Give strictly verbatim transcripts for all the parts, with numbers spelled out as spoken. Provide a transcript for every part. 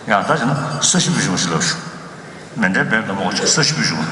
ཡང་ད་བྱས་ན་ས་གཞི་བུ་ཞུ་བ་ཞིག་ལབ་ཞུ། མེ་འདྲའི་བེག་དང་མོ་ཅིག་ས་གཞི་བུ་ཞུ།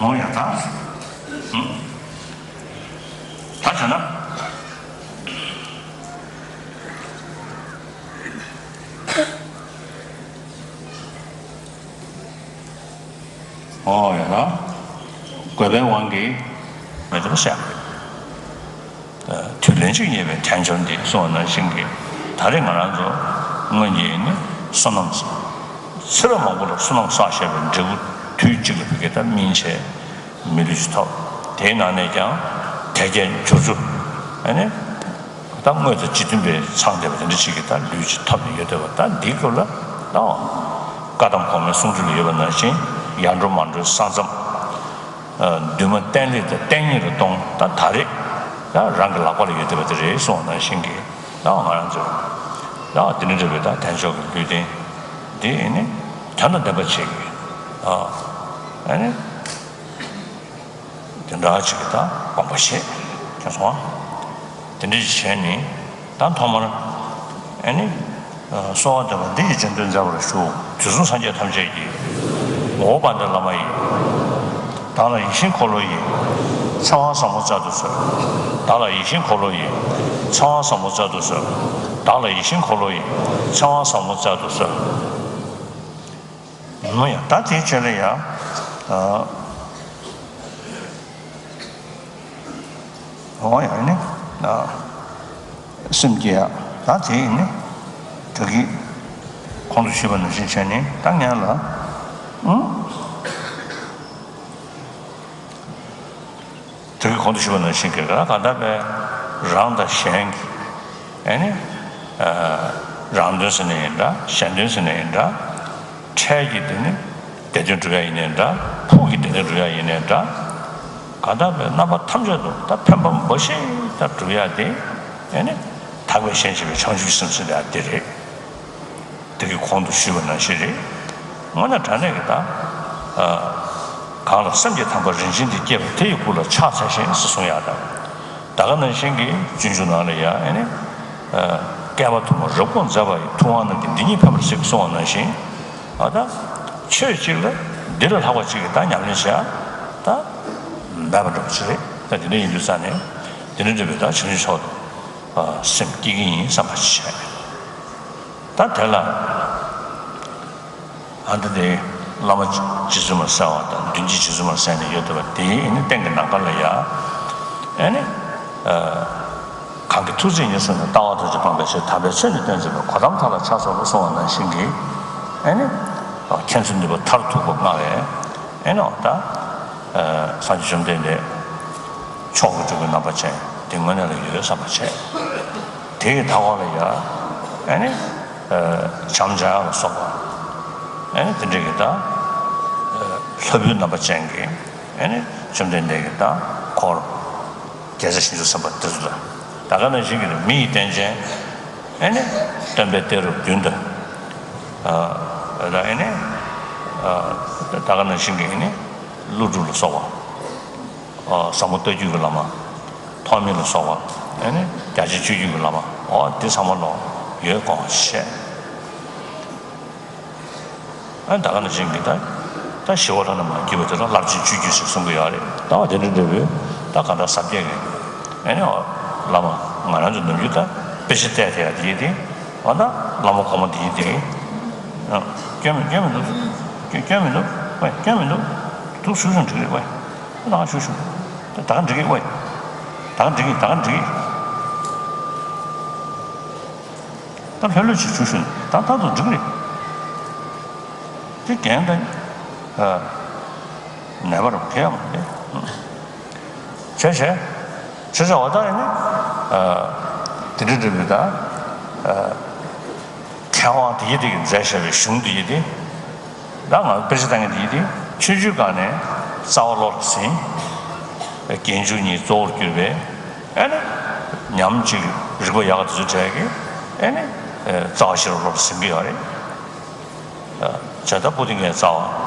ལོང་ཡ་ད། ད་བྱས་ན། ཨོ་ཡ་ད། དགོས་པའི་དབང་གིས་མེད་པར་བཤད་དགོས། དུས་ལན་གཅིག་རྙེད་པའི་དལ་འབྱོར་འདི་གསུངས་པ་ནང་བཞིན་གྱི་ད་རེས་ང་རང་ཚོ་སྔོན་གྱི་ནི་བསོད་ནམས་ཚེ་རབས་མང་པོ་ལ་བསོད་ནམས་བསགས་བཞག་པའི་འབྲས་བུ་དུས་གཅིག་ལ་ཕ་གི་ད་སྨིན་བྱས་མི་ལུས་ཤིག་ཐོབ། དེའི་ནང་ནས་ཀྱང་དལ་བརྒྱད་འབྱོར་ཚུལ་ཨ་ནི་ད་དངོས་དང་ཇི་མཐུན་པའི་ཚང་བསྡད་པ་དེ་འདྲ་ཞིག་གི་ད་ལུས་ཅིག་ཐོབ་ནས་ཡོད་བསྡད་པ། ད་འདིའི་སྐབས་ལ་ད་བཀའ་གདམས་གོང་མའི་གསུང་སྒྲོས་ལ་ཡོད་པ་ནང་བཞིན་ཡར་འགྲོ་མར་འགྲོའི་ས་མཚམས། འདུན་མ་བརྟན་ལྷིང་དང་བརྟན་སྙིང་ལ་གཏོང་། ད་ད་རེས་ད་རང་གི་ལག་པ་ལ་ཡོད་བསྡད་པ་དེ་རེད་གསུངས་པ་ནང་བཞིན་གྱི་ད་ང་རང་ཚོ་ད་དེ་འདྲ་འདྲ་བའི་ད་དལ་འབྱོར་གྱི་ལུས་རྟེན་འདི་ཨ་ནི་དོན་དང་ལྡན་པ་བྱེད་ཀྱི་ཨ་ནི་དེ་འདྲ་ཅིག་གི་ད་དགོངས་པ་བཞེས་ཀྱང་སོང་བ། དེ་འདྲ་ཅིག་བྱས་ནས་ད་ཐོག་མར་ཨ་ནི། གསོལ་བ་འདེབས་པ་འདི་ཡི་རྗེས་ཟློས་མཛད་པར་ཞུ། དུས་གསུམ་སངས་རྒྱས་ཐམས་ཅད་ཀྱི། ངོ་བོ་དཔལ་ལྡན་བླ་མ་ཡི། བདག་ལ་ཡིད་བཞིན་འཁོར་ལོ་ཡི། ཚེ་དབང་ཟབ་མོ་སྩལ་དུ་གསོལ། བདག་ལ་ཡིད་བཞིན་འཁོར་ལོ་ཡི། ཚེ་དབང་ཟབ་མོ་སྩལ་དུ་གསོལ། བདག་ལ་ཡིད་བཞིན་འཁོར་ལོ་ཡི། ཚེ་དབང་ཟབ་མོ་སྩལ་དུ་གསོལ། ཡང་ད་དེའི་རྗེས་ལ་ཡང་། འོ་ཡང་ནི། སེམས་བསྐྱེད་ཡ། ད་དེ་ཡིན་ནི། ད་གིན་གོང་དུ་ཞུས་པ་ནང་བཞིན་བྱས་ནས་ད་ངས་ལ། ཨང་། ད་གིན་གོང་དུ་ཞུས་པ་ནང་བཞིན་གྱི་ག་ག་ད་པའི་རང་དང་གཞན་གྱི་ཨེ་ནི། རང་དོན་ཟེར་ནས་ཡིན་འདྲ། གཞན་དོན་ཟེར་ནས་ཡིན་འདྲ། འཕྲལ་གྱི་དེ་ནི་བདེ་དོན་སྒྲུབ་ཡ་ཡིན་ནའི་འདྲ། ཕུགས་ཀྱི་བདེ་དོན་སྒྲུབ་ཡ་ཡིན་ནའི་འདྲ། གང་དག་པའི་རྣམ་པ་ཐམས་ཅད་དུ་ད་ཕན་པ་འབའ་ཞིག་ད་སྒྲུབ་ཡ་དེ་ཨེ་ནི་དག་པའི་ཞེན་བྱེད་པའི་བྱང་ཆུབ་སེམས་ཟེར་ཡ་དེ་རེད། དེ་གི་གོང་དུ་ཞུས་པ་ནང་བཞིན་རེད། དངོས་གནས་དྲང་གནས་ཀྱི་ད་གང་ལ་སེམས་ཀྱི་དང་པོ་རིན་ཆེན་འདི་སྐྱེས་པ་དེ་ཡི་སྐུ་ལ་ཕྱག་འཚལ་ཞིང་ཟེར་གསུང་ཡ་ད། ད་ག་ནང་བཞིན་གྱི་སྤྱོད་འཇུག་ནང་ལ་ཡང་ཨེ་ནི། བསྐལ་པ་དུ་མར་རབ་དགོངས་མཛད་པ་ཡི། ཐུབ་དབང་རྣམས་ཀྱིས་འདི་ཉིད་ཕན་པར་གཟིགས་གསུངས་པ་ནང་བཞིན། ཨ་ད། ཆོས་གཅིག་ལ་འདི་ལས་ལྷག་པ་གཅིག་གི་ད་ཉམས་ལེན་བྱ་ད་མེད་པ་འདྲ་པོ་ཅིག་རེད། ད་དེ་འདྲ་ཡིན་དུས་ཙང་ནས་དེ་འདྲ་འདྲ་བའི་ད་བྱང་ཆུབ་མཆོག་ཏུ་སེམས་བསྐྱེད་ཀྱི་ཡིན་བསམ་པ་ཅིག་བྱས། ད་དེ་ལ། ཨ་ད་དེ་བླ་མ་རྗེ་བཙུན་མར་གསལ་བ་དང་མདུན་གྱི་རྗེ་བཙུན་མར་གསལ་ནས་ཡོད་བསྡད་པ་དེའི་ཨེ་ནི་སྟེང་གི་ནམ་མཁའ་ལ་ཡ། ཨེ་ནི། གང་ རང་གི་ཐུགས་རྗེ་ཉེར་བཟུང་ནས། ལྟ་བ་ཐམས་ཅད་སྤངས་པའི་ཕྱིར། དམ་པའི་ཆོས་ནི་སྟོན་མཛད་པ། གོའུ་ཏམ་ཐ་ལ་ཕྱག་འཚལ་ལོ། གསུངས་པ་ནང་བཞིན་གྱི་ཨེ་ནི་མཁྱེན་བརྩེ་ནུས་པ་མཐར་ཐུག་པ་མངའ་བའི་ཨེ་ནི་ད་སངས་རྒྱས་བཅོམ་ལྡན་འདས་མཆོག་ཏུ་གྱུར་པའི་རྣམ་པ་ཅན་དེ་དངོས་གནས་ལ་ཡོད་བསམ་པ་བྱས། དེ་ཡི་མཐའ་འཁོར་ལ་ཡང་ཨེ་ནི་བྱམས་སྦྱང་ལ་སོགས་པ་ཨེ་ནི་དེ་འདྲའི་གི་ད་ལྷ་བུའི་རྣམ་པ་ཅན་གྱི་ཨེ་ནི་བཅོམ་ལྡན་འདས་ཀྱི་ད་འཁོར། རྒྱལ་སྲས་བྱང་ཆུབ་སེམས་དཔའ་དེ་ཚོ་དང་། ད་ག་ནང་བཞིན་གྱི་མི་ཡི་རྟེན་ཅན་ཨེ་ནི་སྟོན་པའི་གཏད་རབས་བདུན་དང་། ཨ་ད་ཨེ་ནི་ཨ་ད་ག་ནང་བཞིན་གྱི་ཨེ་ནི་ཀླུ་སྒྲུབ་ལ་སོགས་པ། ཨ་ཟབ་མོ་ལྟ་བརྒྱུད་ཀྱི་བླ་མ། ཐོགས་མེད་ལ་སོགས་པ། ཨེ་ནི་རྒྱ་ཆེན་སྤྱོད་བརྒྱུད་ཀྱི་བླ་མ། འོ་འདི་ཚང་མ་ལོ་ཡོད་དགོངས་བཞེས། ཨ་ད་ག་ནང་བཞིན་གྱི་ད་ད་ཞི་བ་ལྷ་རྣམས་ལ་བརྒྱུད་པ་དེ་ལ་རླབས་ཆེན་སྤྱོད་བརྒྱུད་ཞེས་གསུང་གི་ཡོད་རེད། ད་བ་དེ་འདྲ་འདྲ་བོའི་ད་གང་ལྟར་ཟབ་རྒྱས་ཀྱི་ཨེ་ནི་བླ་མ་ང་རང་ཚོ་ནམ་རྒྱུན་ད་དཔེ་ཆ་བལྟས་བསྡད་ཡ་དེ་ཡིན་དེ། འོ་ད་བླ་མ་གོང་མ་དེ་ཡིན་དེ། ཨ་སྐྱོན་མི་སྐྱོན་མི་འདུག་སྐྱོན་སྐྱོན་མི་འདུག་ཝེ་སྐྱོན་མི་འདུག་ཐུགས་ཆུང་ཆུང་འགྲིག་རེད་ཝེ། ད་ང་ཆུང་ཆུང་ད་ག་འགྲིག་གི་ཝེ། ད་ག་འགྲིག་གི་ད་ག་འགྲིག་གི་ད་ལྷོད་ལྷོད་བྱེད་ཆུང་ཆུང་ད་ད་དུང་འགྲིག་རེད། དེ་རྒན་ད་ནད་པ་རུ་གས་མ་རེད། བྱས་བྱས་བྱས་བྱས་འོ་ད་ཡིན་ན་དེ་འདྲ་འདྲ་མི་ད་མཁས་དབང་དེ་ཡི་དེ་གི་མཛད་བཞག་པའི་གཞུང་དེ་ཡི་དེ། ད་ང་དཔེ་ཆ་ལྟ་མཁན་དེ་ཡི་དེ་ཆུང་ཆུང་སྒང་ནས་རྩ་བ་བློ་ལ་ཟིན། རྒྱན་འཇུག་གཉིས་གཙོ་བོར་གྱུར་པའི་ཨེ་ནི་ཉམས་ཅིག་རིག་པ་ཡག་ག་དེ་ཚོ་བྲལ་གི་ཨེ་ནི་རྩ་བ་ཤེས་རབ་བློ་ལ་ཟིན་གི་ཡོད་རེད། བྱ་ད་པོ་ཏི་ངའི་རྩ་བ་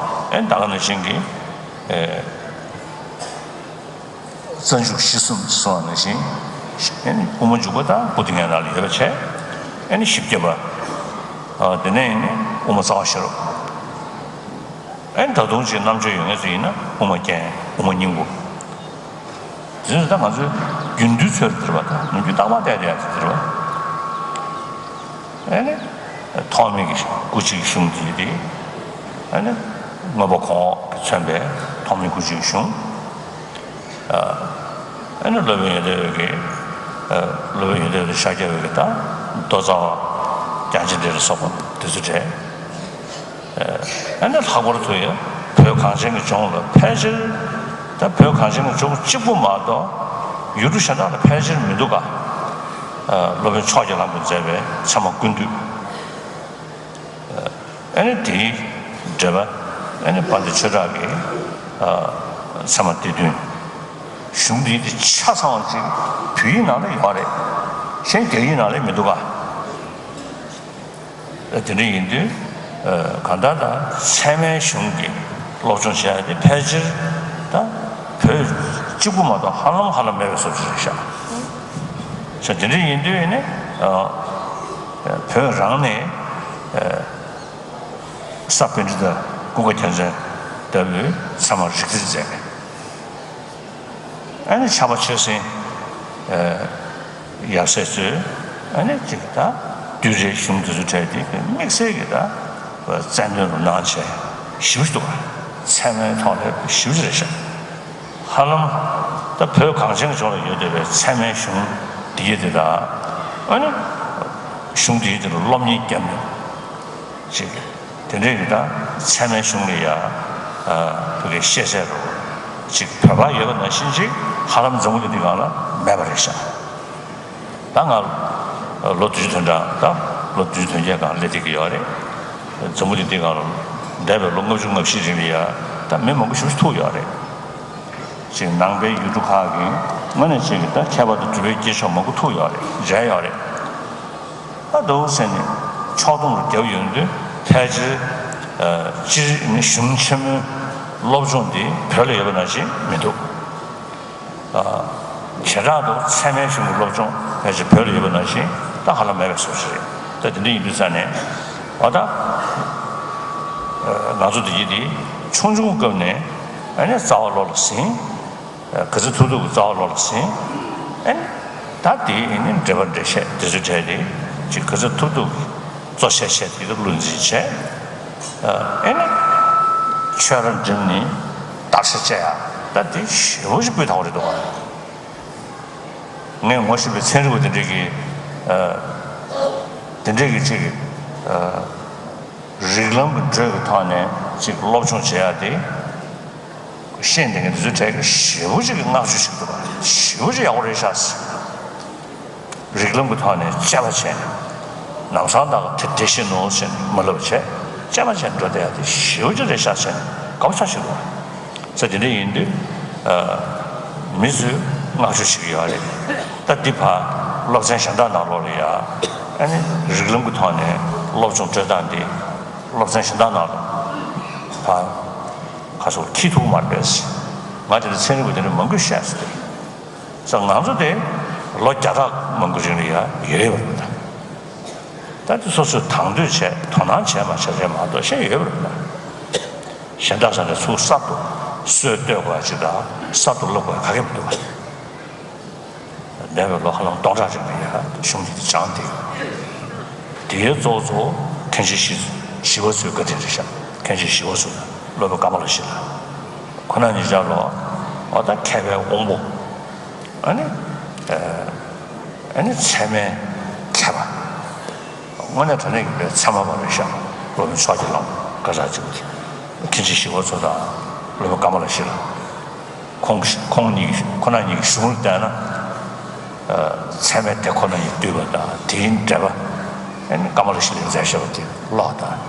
ཨེ་ནི་ད་ག་ནང་བཞིན་གི་རྩ་འཇུག་གཞི་གསུམ་གསུངས་པ་ནང་བཞིན་ཨེ་ནི་དབུ་མ་འཇུག་པ་དང་པོ་ཏི་ངའི་ནང་ལ་ཡོད་པ་བྱས། ཨེ་ནི་བཞི་བརྒྱ་པ་དེ་ནས་ཨེ་ནི་དབུ་མ་རྩ་བ་ཤེས་རབ། ཨེ་ནི་ད་དུང་ཅིག་རྣམ་དཔྱོད་ཡོད་མཁན་ཚོ་ཡིན་ན་དབུ་མ་རྒྱན་དབུ་མ་སྙིང་པོ། དེ་ཚོ་ད་ང་ཚོའི་རྒྱུན་དུ་ཚོད་དེ་རེད་པ། ད་ནམ་རྒྱུན་རྟག་པར་བལྟས་བསྡད་ཡ་དེ་རེད་པ། ཨེ་ནི་ཐོགས་མེད་ཀྱི་སྐུ་མཆེད་ཀྱི་གཞུང་དེ་ཡི་དེ། ཨེ་ནི་མངོན་པ་གོང་འོག་གིས་མཚོན་པའི་ཐོགས་མེད་སྐུ་མཆེད་ཀྱི་གཞུང་། ཨེ་ནི་སློབ་དཔོན་ཡོན་ཏན་འོད་ཀྱི། སློབ་དཔོན་ཡོན་ཏན་འོད་ཀྱི་ཤཱཀྱ་འོད་ཀྱི་ད་མདོ་རྩ་བ་རྒྱ་ཆེན་འགྲེལ་ལ་སོགས་པ་དེ་ཚོ་བྲིས། ཨ་ནི་ལྷག་པར་དུ་ཡང་བོད་གངས་ཅན་གྱི་ལྗོངས་ལ་ཕལ་ཆེར། ད་བོད་གངས་ཅན་གྱི་ལྗོངས་གཅིག་པུ་མ་གཏོགས་ཡུལ་གྲུ་གཞན་དག་ལ་ཕལ་ཆེར་མི་འདུག་ག་སློབ་དཔོན་ཕྱོགས་ཀྱི་ལམ་དུ་མཛད་པའི་ཚད་མ་ཀུན་བཏུས། ཨ་ནི་དེའི་འགྲེལ་པ་ཨ་ནི་དཔལ་ལྡན་ཆོས་གྲགས་ཀྱི་ཚད་མ་སྡེ་བདུན། གཞུང་འདི་དེ་ཆ་ཚང་བ་ཅིག་བོད་ཡིག་ནང་ལ་ཡོད་རེད། གཞན་རྒྱ་ཡིག་ནང་ལ་མི་འདུག་ག་དེ་འདྲ་ཡིན་དུས། གང་ལྟར་ད་ཚད་མའི་གཞུང་གི་སློབ་སྦྱོང་བྱེད་ཡ་དེ་ཕལ་ཆེར་ད་བོད་གཅིག་པུ་མ་གཏོགས་ཧ་ལམ་ཧ་ལམ་མེད་པའི་བཟོ་ཅིག་རེད་ཤག་ས་དེ་འདྲ་ཡིན་དུས་ནི་བོད་རང་ནས་ས་པཎྜི་ཏ་ཀུན་དགའ་རྒྱལ་མཚན་ལྟ་བུའི་ཚད་མ་རིགས་གཏེར་མཛད། ཨ་ནི་ཕྱྭ་པ་ཆོས་སེང་ཡབ་སྲས་ཚོས་ཨ་ནི་ཅིག་ད་བསྡུས་གྲྭའི་གཞུང་དེ་ཚོ་བྲིས་ཏེ་དམིགས་བསལ་གྱི་ད་རྩལ་འདོན་རུ་གནང་བྱས་ཞེ་པོ་ཅིག་འདུག་ཚད་མའི་ཐོག་ལ་ཞེ་པོ་ཅིག་རེད་ཤག་ཧ་ལམ་ད་བོད་གངས་ཅན་གྱི་ལྗོངས་ལ་ཡོད་བསྡད་པའི་ཚད་མའི་གཞུང་འདི་ཡི་དེ་དང་ཨ་ནི་གཞུང་འདི་ཡི་དེ་ལ་སློབ་གཉེར་བརྒྱབ་ནས། ཅིག་དེ་འདྲའི་གི་ད་ཚད་མའི་གཞུང་ལ་ཡ། བོད་ཀྱི་ཤེས་ཚད་རུ་ཅིག་བོད་པ་ཡོད་པ་ནང་བཞིན་ཅིག་ཧ་ལམ་འཛམ་བུ་གླིང་འདི་སྒང་ལ་མེད་པ་རེད་ཤག་ད་ང་ལོ་བདུན་ཅུ་དོན་གྲངས་ད་ལོ་བདུན་ཅུ་དོན་བརྒྱད་སྒང་སླེབས་བསྡད་ཀྱི་ཡོད་རེད། འཛམ་བུ་གླིང་འདི་སྒང་ལ་འདས་པའི་ལོ་ལྔ་བཅུ་ང་བཞི་རིང་ལ་ཡ་ད་མི་མང་པོ་ཞེ་པོ་ཅིག་ཐུག་ཡོད་རེད། ཅིག་ནང་པའི་ཡུལ་གྲུ་ཁག་གི་དངོས་གནས་ཅིག་གི་ད་མཁས་པ་དང་གྲུབ་པའི་སྐྱེས་མཆོག་མང་པོ་ཐུག་ཡོད་རེད། མཇལ་ཡོད་རེད། ད་འདུག་ཟེར་ནས་ཕྱོགས་བསྡོམས་རུ་བརྒྱབ་ཡོང་དུས་ཕལ་ཆེར་སྤྱིར་ནི་གཞུང་ཆེན་མོའི་སློབ་སྦྱོང་འདི་བོད་ལ་ཡོད་པ་ནང་བཞིན་མི་འདུག་བྱེ་བྲག་ཏུ་ཚད་མའི་གཞུང་གི་སློབ་སྦྱོང་ཕལ་ཆེར་བོད་ལ་ཡོད་པ་ནང་བཞིན་ད་ཧ་ལམ་མེད་པའི་བཟོ་ཞིག་རེད། ད་དེ་འདྲ་ཡིན་དུས་ཙང་ནས་འོ་ད་ང་ཚོ་འདི་ཡིན་དེ་ཆུང་ཆུང་སྐབས་ནས་ཨ་ནི་རྩ་བ་བློ་ལ་ཟིན། ག་ཚོད་ཐུབ་ཐུབ་ཀྱི་རྩ་བ་བློ་ལ་ཟིན། ཨེ་ནི་ད་དེ་ཨེ་ནི་འགྲེལ་པ་འགྲེལ་བཤད་དེ་ཚོ་བྲལ་ཏེ་ཅིག་ག་ཚོད་ཐུབ་ཐུབ་ཀྱི་གཙོ་ཆེ་ཆེ་དེ་ལ་བློ་འཛིན་བྱས། ཨེ་ནི་ཆོས་ར་འགྲིམ་ནི་བརྟག་དཔྱད་བྱས་ཡ་ད་དེ་ཞེ་པོ་ཞིག་སྤུས་དག་པ་རེད་འདུག་ག་ངས་ངོ་ཤེས་པའི་ཚན་རིག་པ་དེ་འདྲས་ཀྱི་ཨ། དེ་འདྲས་ཀྱི་ཅིག་ཨ། རིགས་ལམ་གྱི་འགྲོས་ཀྱི་ཐོག་ནས་ཅིག་སློབ་སྦྱོང་བྱེད་ཡ་དེ་ཤེས་ལྡན་མཁན་དེ་ཚོའི་གྲས་ཀྱི་ཞེ་པོ་ཅིག་གི་བསྔགས་བརྗོད་ཞིག་འདུག་པ། ཞེ་པོ་ཅིག་ཡག་པོ་རེད་ཤག་ཟེར། རིགས་ལམ་གྱི་ཐོག་ནས་དཔྱད་པ་བྱས་ནས་ལམ་སང་ད་ག་དེ་དེ་ཤེས་ནོ་ཟེར་ནས་མ་ལབ་བྱས་དཔྱད་པ་བྱས་འགྲོ་བསྡད་ཡ་དེ་ཞེ་པོ་ཅིག་རེད་ཤག་ཟེར་ནས་དགའ་པོ་ཚ་ཞིག་འདུག་པ། ས་དེ་འདྲ་ཡིན་དུས། ཨ། མི་ཚོས་བསྔགས་བརྗོད་བྱེད་ཀྱི་ཡོད་རེད། ད་འདི་ཕར་སློབ་ཚན་གཞན་དག་ནང་ལོགས་ལ་ཡ། ཨ་ནི་རིགས་ལམ་གྱི་ཐོག་ནས་སློབ་སྦྱོང་སྤྲོད་སྟངས་འདི་སློབ་ཚན་གཞན་དག་ནང་ལ་ཕར་ག་ཚོད་འཁྱེར་ཐུབ་མ་རེད་པས། ང་དེ་འདྲ་ཚན་རིག་པ་དེ་འདྲ་མང་པོས་བཤད་སོང་སྟེ། ས་ང་ཚོ་དེ་ལོ་བརྒྱ་ཕྲག་མང་པོ་རིང་ལ་ཡ་ཡོད་རེད་པ། ད་དེ་སོ་སོས་དང་དོད་བྱས་དོ་སྣང་བྱས་མ་བྱས་རེད་མ་གཏོགས་གཞན་ཡོད་པ་རེད་པ། གཞན་དག་ས་ནས་ཚུར་གསར་དུ་སྲོལ་གཏོད་དགོས་ཡ་ཅིག་དང་གསར་དུ་སློབ་དགོས་ཡ་ག་གེ་མི་འདུག་པ། འདས་པའི་ལོ་ཧ་ལམ་སྟོང་ཕྲག་རིང་ལ་ཡ་གཞུང་འདི་སྦྱངས་ཏེ། དེའི་གཙོ་བོ་གཙོ་བོ་མཁན་ཆེན་ཞི་ཞི་བ་འཚོའི་བཀའ་དྲིན་རེད་ཤག་མཁན་ཆེན་ཞི་བ་འཚོ་དང་སློབ་དཔོན་ཀ་མ་ལ་ཤཱི་ལ། ཁོང་རྣམ་གཉིས་ཆ་ལོ། འོ་ད་མཁས་པའི་དབང་པོ། ཨ་ནི། ཨ་ནི་ཚད་མའི་མཁས་པ། དངོས་གནས་དྲང་གནས་ཀྱི་པའི་ཚད་མ་པ་རེད་ཤག་སློབ་དཔོན་ཕྱོགས་ཀྱི་ལམ་དཀར་ཆག་ཅིག་མཁན་ཆེན་ཞི་བ་འཚོ་དང་སློབ་དཔོན་ཀ་མ་ལ་ཤཱི་ལ། ཁོང་ཁོང་གཉིས་ཁོ་རྣམ་གཉིས་ཀྱི་གཞུང་ལ་བལྟས་ན། ཚད་མའི་དེ་ཁོ་རྣམ་གཉིས་བསྡུས་པ་དང་དེའི་འགྲེལ་པ། ཨ་ནི་ཀ་མ་ལ་ཤཱི་ལའི་མཛད་བཞག་པ་དེ་ཀློག་དང་།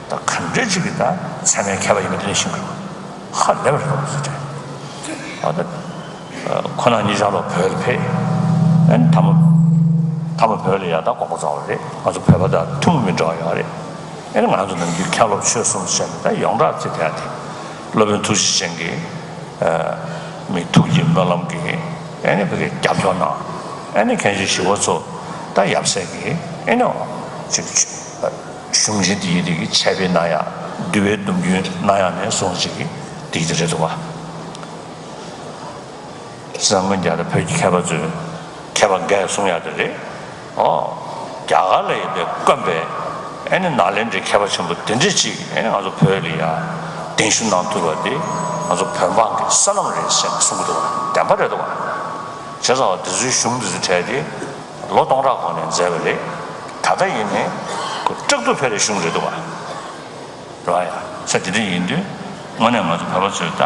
ད་ག་འདྲ་ཅིག་གི་ད་ཚད་མའི་མཁས་པ་ཡིན་པ་དེ་ནས་ཤེས་དགོས། ཧ་ལས་པ་རེད་པ་ཟེར་དྲན། ཨ་ད། ཁོ་རང་གཉིས་ཆར་ལ་བོད་ལ་ཕེབས། ཨ་ནི་མཐའ་མ། མཐའ་མ་བོད་ལ་ཡ་ད་དགོངས་པ་རྫོགས་པ་རེད། ང་ཚོ་བོད་པ་དང་ཐུན་མོང་མི་འདྲ་བ་ཡོད་རེད། ཨ་ནི་ང་ཚོ་ནམ་རྒྱུན་མཁན་སློབ་ཆོས་གསུམ་བྱས་ནས་ད་ཡོངས་གྲགས་ཅིག་དེ་ཡ་དེ། སློབ་དཔོན་ཐུགས་རྗེ་ཅན་གྱིས། མི་ཐུགས་ཀྱི་སྨོན་ལམ་གྱིས། ཨ་ནི་བོད་ཀྱི་རྒྱབ་སྐྱོར་གནང་། ཨ་ནི་མཁན་ཆེན་ཞི་བ་འཚོ་ད་ཡབ་སྲས་ཀྱིས་ཨ་ནི་ཅིག་གཞུང་ཆེན་འདི་ཡི་རིགས་ཀྱི་འཆད་སྤེལ་གནང་ཡ། འདུལ་བའི་སྡོམ་རྒྱུན་གནང་ཡ་ནས་བཟུང་ཅིག་གི་འདི་ཡི་དེ་རེད་འདུག་བ། བཟང་ངན་རྒྱ་ལ་བོད་ཀྱི་མཁས་པ་ཚོས་མཁས་པ་འགས་གསུང་ཡག་དེ་རེད། ཨོ། རྒྱ་གར་ལ་ཡོད་པའི་དཀོན་པའི་ཨེ་ནི་ནཱ་ལེནྡྲའི་མཁས་པ་ཆེན་པོ་དེ་འདྲས་ཅིག་ཨེ་ནི་ང་ཚོ་བོད་ལ་ཡ་གདན་ཞུ་གནང་ཐུབ་པ་དེ་ང་ཚོ་བོད་འབངས་ཀྱི་བསོད་ནམས་རེད་ཟེར་ནས་གསུང་གི་འདུག་བ། བདེན་པ་རེད་འདུག་བ། བྱས་ཙང་དེ་ཚོའི་གཞུང་དེ་ཚོའི་གྲས་དེ་ལོ་སྟོང་ཕྲག་གོང་ནས་མཛད་པ་རེད། ད་ལྟ་ཡིན་ནའི་ཁོ་བཀྲག་ཏུ་འཕེར་བའི་གཞུང་རེད་འདུག་བ། རེད་བ་ཡ། ས་དེ་འདྲ་ཡིན་དུས་དངོས་གནས་ང་ཚོ་བོད་པ་ཚོས་ད་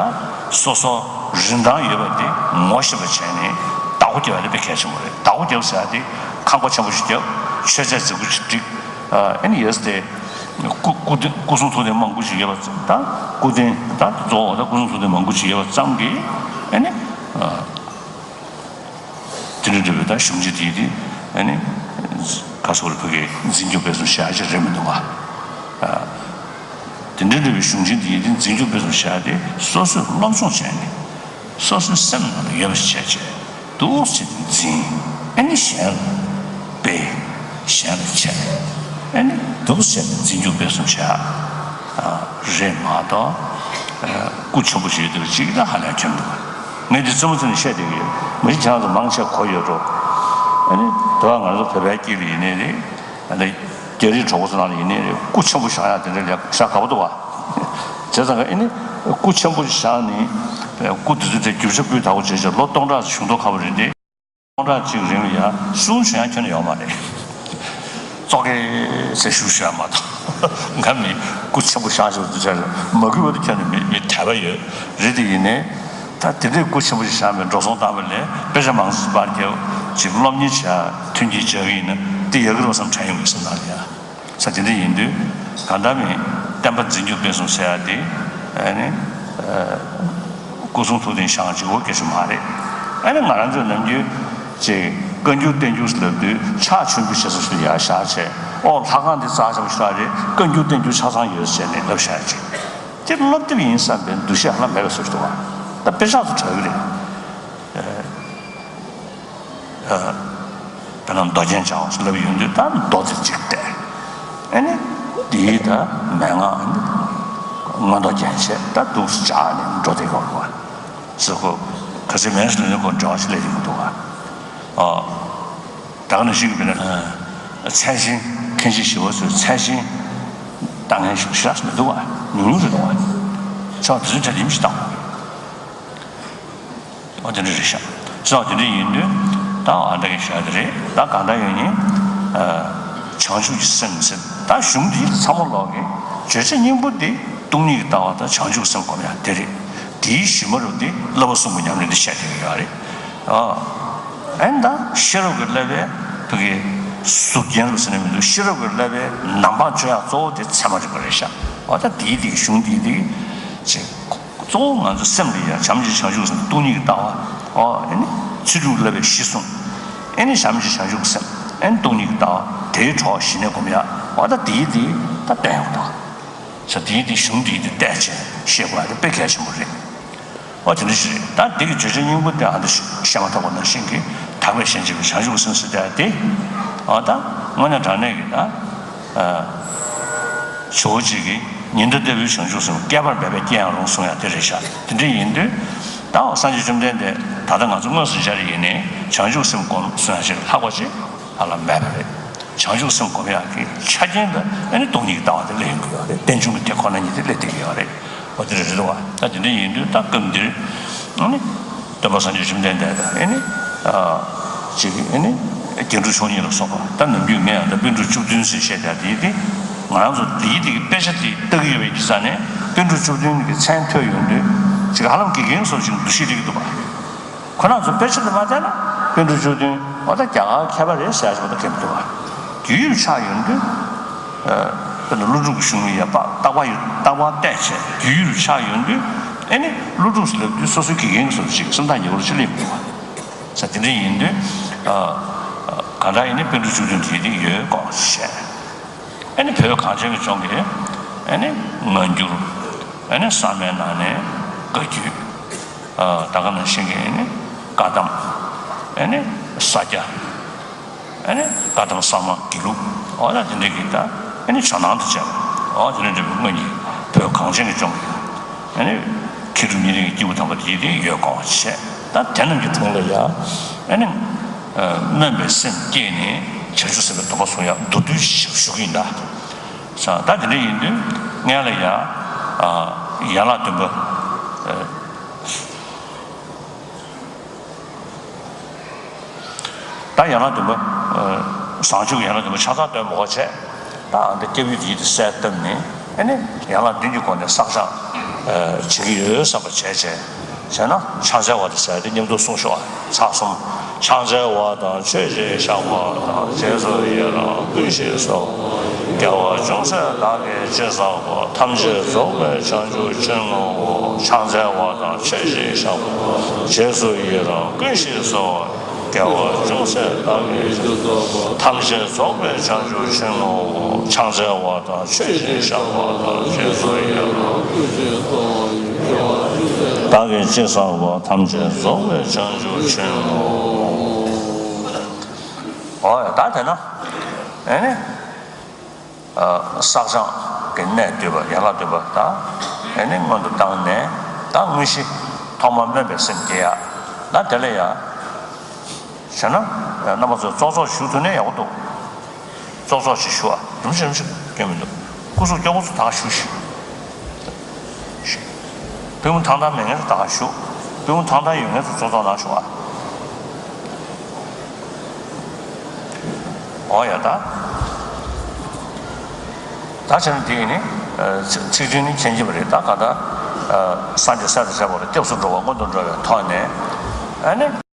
སོ་སོ་རིན་ཐང་ཡོད་པ་དེ་ངོ་ཤེས་པ་བྱས་ནས་བདག་པོ་རྒྱབ་ཡ་དེ་དཔེ་གལ་ཆེན་པོ་རེད། བདག་པོ་རྒྱབ་ཟེར་ཡ་དེ་ཁང་པ་ཆེན་པོ་ཞིག་རྒྱབ། མཆོད་རྫས་རྫིག་པོ་ཞིག་བསྒྲིགས། ཨ་ནི་ཡས་ཏེ་སྐུ་སྐུ་སྐུ་གསུང་ཐུགས་རྟེན་མང་པོ་ཞིག་ཡོད་པ་ཙམ། ད་སྐུ་རྟེན་ད་གཙོ་བོ་ད་སྐུ་གསུང་ཐུགས་རྟེན་མང་པོ་ཞིག་ཡོད་པ་ཙམ་གྱིས་ཨ་ནི། དེ་འདྲ་འདྲ་བའི་ད་གཞུང་ཆེན་དེ་ཡིན་ཏེ་ཨ་ནི། ག་སོགས་ལ་བོད་ཀྱི་འཛིན་སྐྱོང་སྤེལ་གསུམ་བྱ་ཞིག་རེད་མི་འདུག་ག། དེ་འདྲ་འདྲ་བའི་གཞུང་ཆེན་དེ་ཡིན་ཏེ་འཛིན་སྐྱོང་སྤེལ་གསུམ་བྱ་དེ་སོ་སོས་སློབ་སྦྱོང་བྱས་ནས་སོ་སོའི་སེམས་ནང་ལ་ཡོད་པ་ཞིག་བྱས་བྱས་འདུག་སེ་འཛིན། ཨ་ནི་གཞན་ལ་སྤེལ། གཞན་ལ་འཆད། ཨ་ནི་འདུག་སེ་འཛིན་སྐྱོང་སྤེལ་གསུམ་བྱ། རེད་མ་གཏོགས། སྐུ་ཆེན་པོ་ཞིག་ཡོད་དུས་ཅིག་ད་ཧ་ལས་ཁྱོན་འདུག་ངས་འདི་རྩེད་མོ་རྩེ་ནས་བཤད་བསྡད་ཀྱི་ཡོད། མ་གཞི་ཁྱེད་རང་ཚོ་མང་ཆེ་གོ་ཡོད་འགྲོ། ཨ་ནི་དེ་བ་ང་ཚོ་བོད་པའི་དཀྱིལ་ལ་ཡིན་ནའི་རེད། ཨ་ནི་རྒྱ་རིགས་གྲོགས་པོ་ཚོ་ནང་ལ་ཡིན་ནའི་རེད། སྐུ་ཆེན་པོ་བཞེངས་ཡག་དེ་འདྲ་ལས་བཞེངས་དགའ་པོ་འདུག་བ། བྱས་ཙང་ཨ་ནི་སྐུ་ཆེན་པོ་བཞེངས་ནས་སྐུ་དེ་ཚོ་དེ་རྒྱུ་ཆ་སྤུས་དག་པོ་བྱས་བྱས་ལོ་སྟོང་ཕྲག་བཞུགས་མདོག་ཁ་པོ་རེད་དེ། སྟོང་ཕྲག་གཅིག་རིང་ལ་ཡ་གསུང་ཞུ་ཡ་ཁྱོན་ནས་ཡོད་མ་རེད། ཙོག་གེ་ཟེར་ཞུ་ཞུ་ཡ་མ་གཏོགས། ང་མི་སྐུ་ཆེན་པོ་བཞེངས་ཞུ་དུ་བྱས་མ་གུས་པ་དེ་ཁྱོན་ནས་མི་མི་དད་པ་ཡོད་རེད། དེ་ཡིན་ནའི་ད་དེ་འདྲའི་སྐུ་ཆེན་པོ་ཞིག་བཞེངས་པའི་འགྲོ་སོང་བཏང་བ་ལས་དཔེ་ཆ་མང་ཙམ་པར་རྒྱབ་ཅིག་སློབ་གཉེར་བྱ་མཐུན་རྐྱེན་སྦྱར་གི་ཡིན་ན་དེ་ཡག་གི་རེད་བསམ་དྲན་ཡོང་གི་སེམས་ནང་ལ་ཡ། ས་དེ་འདྲ་ཡིན་དུས་གང་ལྟར་མིན་བསྟན་པ་འཛིན་སྐྱོང་སྤེལ་གསུམ་ཟེར་ཡ་དེ་ཨ་ནི་སྐུ་གསུང་ཐུགས་རྟེན་བཞེངས་ཅིག་འོ་སྐད་ཆ་མ་རེད། ཨ་ནི་ང་རང་ཚོས་ནམ་རྒྱུན་ཅིག་བཀའ་འགྱུར་བསྟན་འགྱུར་ལབ་དུས་ཕྱག་མཆོད་འབུལ་བྱེད་ས་ཞིག་ཡར་བཞག་བྱས་ཨོ་ལྷ་ཁང་འདི་རྩ་ཆེན་པོ་ཞིག་རེད། བཀའ་འགྱུར་བསྟན་འགྱུར་ཆ་ཚང་ཡོད་ཟེར་ནས་ལབ་བཞག་ཅིག་དེ་སློབ་དེབ་ཡིན་བསམ་པའི་འདུ་ཤེས་ཧ་ལམ་མེད་པའི་བཟོ་ཞིག་འདུག་བ། ད་དཔེ་ཆ་ཚོ་དྲག་གི་རེད། དཔེར་ན་མདོ་རྒྱན་བྱ་བ་ཞིག་ལབ་ཡོང་དུས་ད་མདོ་དེ་གཅིག་བལྟས། ཨ་ནི་དེའི་ད་མན་ངག་ནི་མངོན་རྟོགས་རྒྱན་བཤད་ད་འདུག་སེ་བྱས་ནས་འགྲོ་བསྡད་ཡོད་རེད་བ། ཟེར་ཁོ་ག་ཚོད་མེད་ཟེར་ནས་ཁོ་འབྲེལ་བ་ཞིག་སླེབས་ཀྱི་མི་འདུག་བ། ཨོ། ད་ག་ནང་བཞིན་གྱི་དཔེར་ན་ཚད་ཤིང་མཁན་ཆེན་ཞི་བ་འཚོའི་ཚད་ཤིང་བཏང་མཁན་ཞིག་ཞེ་དྲག་མི་འདུག་བ། ཉུང་ཉུང་རེད་འདུག་བ། ཚད་དེ་ཚོའི་གྲས་ལ་ཡིན་ཞིག་བཏང་དགོས། ཨོ་དེ་འདྲ་རེད་ཤག་ཙང་དེ་འདྲ་ཡིན་དུས་ ད་ཨ་འདྲ་གི་བཤད་དེ་རེད། ད་གང་ལྟར་ཡོད་ཉིན། ཨ། བྱང་ཆུབ་ཀྱི་སེམས་ཟེར། ད་གཞུང་འདི་ཚང་མ་ལོག་གི་བརྗོད་བྱ་སྙིང་པོ་འདི་སྟོང་ཉིད་ཀྱི་ལྟ་བ་དང་བྱང་ཆུབ་སེམས་སྒོམ་ཡག་དེ་རེད། དེའི་གཞི་མ་རུ་འདི་བསླབ་པ་གསུམ་གྱི་ཉམས་ལེན་འདི་བཤད་དེ་ཡོད་རེད། ཨ། ཨེ་ད་ཤེས་རབ་ཀྱི་བསླབ་པའི་བོད་ཀྱི་གཟུགས་རྒྱན་རུ་ཟེར་ནས་མི་འདུག་ཤེས་རབ་ཀྱི་བསླབ་པའི་ནང་པ་བརྗོད་ཡག་གཙོ་བོ་དེ་ཚད་མ་རིག་པ་རེད་ཤག་འོ་ད་དེའི་དེ་གཞུང་དེའི་དེ་ཅེས། གཙོ་བོ་ང་ཚོ་སེམས་ལ་ཡང་བྱམས་ཆེན་བྱང་ཆུབ་སེམས་སྟོང་ཉིད་ཀྱི་ལྟ་བ། ཨོ་ཨེ་ནི་ཚུལ་ཁྲིམས་བསླབ་པའི་གཞི་བཟུང་། ཨེ་ནི་བྱམས་ཆེན་བྱང་ཆུབ་སེམས་ཨེ་ནི་སྟོང་ཉིད་ཀྱི་ལྟ་བ་དེའི་གྲོགས་གཞི་ནས་སྒོམ་ཡག་འོ་ད་དེའི་དེ་ད་བསྟན་ཡོང་ད། ས་དེའི་དེ་གཞུང་དེའི་དེ་བལྟས་བྱས་ཤེས་དགོས་ཡག་དེ་དཔེ་གལ་ཆེན་པོ་རེད། ཨོ་དེ་འདྲ་ཞིག་རེད། ད་དེ་གི་བརྗོད་བྱ་སྙིང་པོ་དེ་ཨ་འདྲ་ཞིག་བཤད་མ་ཐག་པ་ནང་བཞིན་གྱི་དག་པའི་གཞན་གཅེས་པའི་བྱང་ཆུབ་སེམས་ཟེར་ཡག་དེ། ཨོ་ད་དངོས་གནས་དྲང་གནས་ཀྱི་ད། ཨ། ཇོ་བོ་རྗེ་གིས་ཉི་ཟླ་ལྟ་བུའི་བྱང་ཆུབ་སེམས་བསྐལ་པར་འབད་པས་སྐྱེ་ཡང་རུང་གསུང་ཡག་དེ་རེད་ཤག་དེ་འདྲ་ཡིན་དུས། ད་འོ་སངས་རྒྱས་བཅོམ་ལྡན་འདས་ད་ལྟ་ང་ཚོ་དངོས་སུ་མཇལ་ཡིན་ནའི་བྱང་ཆུབ་སེམས་སྒོམ་གསུང་ཡག་ཅིག་ལྷག་པ་ཅིག་ཧ་ལམ་མེད་པ་རེད། བྱང་ཆུབ་སེམས་སྒོམ་ཡག་གི་ཆ་རྐྱེན་ལ་ཨ་ནི་སྟོང་ཉིད་ཀྱི་ལྟ་བ་དེ་སླེབས་ཡོང་གི་ཡོད་རེད། རྟེན་འབྱུང་གི་དེ་ཁོ་ན་ཉིད་དེ་སླེབས་བསྡད་ཀྱི་ཡོད་རེད། འོ་དེ་འདྲ་རེད་འདུག་བ། ད་དེ་འདྲ་ཡིན་དུས་ད་སྐབས་འདིར་ཨ་ནི། སྟོན་པ་སངས་རྒྱས་བཅོམ་ལྡན་འདས་དང་ཨེ་ནི། ཨ། ཅིག་ཨེ་ནི། རྒྱན་དྲུག་མཆོག་གཉིས་ལ་སོགས་པ་ད་ནམ་རྒྱུན་ངས་ཡང་ད་པཎ་གྲུབ་བཅུ་བདུན་ཟེར་བཤད་བསྡད་དེ་དེ། ང་རང་ཚོ་འདིའི་དེ་གི་དཔེ་ཆ་དེ་ལྟ་གི་ཡོད་པའི་ས་ནས་པཎ་གྲུབ་བཅུ་བདུན་གི་མཚན་ཐོས་ཡོང་དུས་ཅིག་ཧ་ལམ་དགེ་རྒན་སོགས་ཅིག་འདུ་ཤེས་སླེབས་ཀྱི་འདུག་པ། ཁོ་རང་ཚོ་དཔེ་ཆ་དེ་མ་བལྟས་ན་པཎ་གྲུབ་བཅུ་བདུན་འོ་ད་རྒྱ་གར་མཁས་པ་རེད་ཟེར་ཡག་ཅིག་འོ་ད་གལ་མི་འདུག་པ། རྒྱུས་ཡོད་ཆགས་ཡོང་དུས། དཔེར་ན་ཀླུ་སྒྲུབ་ཀྱི་གཞུང་ལ་ཡ་པ་རྟག་པ་ཡོད་རྟག་པ་བལྟས་བྱས་རྒྱུས་ཡོད་ཆགས་ཡོང་དུས་ཨེ་ནི་ཀླུ་སྒྲུབ་ཟེར་ལབ་དུས་སོ་སོའི་དགེ་རྒན་གྱི་བཟོ་འདྲ་ཅིག་སེམས་ཐག་ཉེ་བོ་ཅིག་སླེབས་འདུག་པ། ས་དེ་འདྲ་ཡིན་དུས། གང་ལྟར་ཡིན་ནའི་པཎ་གྲུབ་བཅུ་བདུན་དེ་དེ་ཡོད་དགོངས་བཞེས། ཨེ་ནི་བོད་གངས་ཅན་གྱི་ལྗོངས་ཀྱི་ཨེ་ནི་སྔ་འགྱུར། ཨེ་ནི་གསར་མའི་ནང་ནས་བཀའ་བརྒྱུད། ད་ག་ནང་བཞིན་གྱི་ཨེ་ནི་བཀའ་གདམས། ཨེ་ནི་ས་སྐྱ། ཨ་ནི་བཀའ་གདམས་གསར་མ་དགེ་ལུགས་འོ་ན་དེ་འདྲ་གི་ད་ཨ་ནི་ཇོ་ནང་དུ་བྱས་པ་འོ་དེ་འདྲ་འདྲ་བའི་སྔོན་གྱི་བོད་གངས་ཅན་གྱི་ལྗོངས་ཀྱི་ཨ་ནི་མཁས་གྲུབ་གཉིས་ལྡན་གྱི་སྐྱེས་བུ་དམ་པ་དེ་དེ་ཡོད་དགོངས་བྱས། ད་དེ་རྣམས་ཀྱི་དྲུང་ལ་ཡང་ཨ་ནི་སྨོན་པའི་སེམས་བསྐྱེད་ནས་བྱང་ཆུབ་སེམས་དཔའི་སྡོམ་པ་གསུང་ཡག་མདོར་བསྡུས་ཤིག་ཞུ་གི་ཡིན་ད། ས་ད་དེ་འདྲ་ཡིན་དུས་སྔོན་ལ་ཡང་ཡན་ལག་བདུན་པ། ད་ཡན་ལག་བདུན་པ། བཟང་སྤྱོད་ཀྱི་ཡན་ལག་བདུན་པ་ཆ་ཚང་འདོན་མི་དགོས་བྱས། ད་ཨ་འདི་སྐྱབས་ཡུལ་དེ་ཡིད་དུ་གསལ་བཏབ་ནས་ཨེ་ནི་ཡན་ལག་བདུན་གྱི་སྒོ་ནས་བསགས་སྦྱང་བྱེད་ཀྱི་ཡོད་བསམ་པ་བྱས་བྱས། བྱས་ན་ཕྱག་འཚལ་བ་དང་ཟེར་ཏེ་མཉམ་དུ་གསུངས་ཤོག་ཚར་གསུམ། ཕྱག་འཚལ་བ་དང་མཆོད་ཅིང་བཤགས་པ་དང་། རྗེས་སུ་ཡི་རང་བསྐུལ་ཞིང་གསོལ་བ། དགེ་བ་ཅུང་ཟད་བདག་གིས་ཅི་བསགས་པ། ཐམས་ཅད་རྫོགས་པའི་བྱང་ཆུབ་ཕྱིར་བསྔོའོ། ཕྱག་འཚལ་བ་དང་མཆོད་ཅིང་བཤགས་པ། རྗེས་སུ་ཡི་རང་བསྐུལ་ཞིང་གསོལ་བ། དགེ་བ་ཅུང་ཟད་བདག་གིས་ཐམས་ཅད་རྫོགས་པའི་བྱང་ཆུབ་ཕྱིར་བསྔོའོ། ཕྱག་འཚལ་བ་དང་མཆོད་ཅིང་བཤགས་པ་དང་། རྗེས་སུ་ཡི་རང་བདག་གིས་ཅི་བསགས་པ། ཐམས་ཅད་རྫོགས་པའི་བྱང་ཆུབ་ཕྱིར་བསྔོའོ། འོ་ཡ་ད་དེ་ན་ཨེ་ནི། བསགས་སྦྱང་གི་གནད་བསྡུས་པ་ཡན་ལག་བསྡུས་པ་དང་ཨེ་ནི་སྔོན་དུ་བཏང་ནས་ད་དངོས་གཞི་ཐོག་མར་སྨོན་པའི་སེམས་བསྐྱེད་ཡ། ད་དེ་ལ་ཡ་བྱས་ན་རྣམ་པ་ཚོས་ཙོག་ཙོག་བཞུགས་ཐུབ་ན་ཡག་པོ་འདུག་ཙོག་ཙོག་ཅིག་བཞུགས་ཨ། རིམ་བཞིན་རིམ་བཞིན་སྐྱོན་མི་འདུག་སྐུ་གཟུགས་སྐྱོ་པོ་ཚོ་ད་ག་བཞུགས་ཤིག་པུས་མོ་ཐང་ཐང་མེད་མཁན་ཚོ་ད་ག་བཞུགས། པུས་མོ་ཐང་ཐང་ཡོད་མཁན་ཚོ་ཙོག་ཙོག་ནང་བཞུགས་ཨ། འོ་ཡ་ད། ད་བྱས་ན་དེ་ཡིན་ནི། ཚིག་དོན་ནི་མཁྱེན་གྱི་མ་རེད་ད་ག་ད། སངས་རྒྱས་སྲས་དང་བཅས་པ་ལ་སྐྱབས་སུ་འགྲོ་བ་སྔོན་དུ་འགྲོ་བའི་ཐོག་ནས། ཨ་ནི།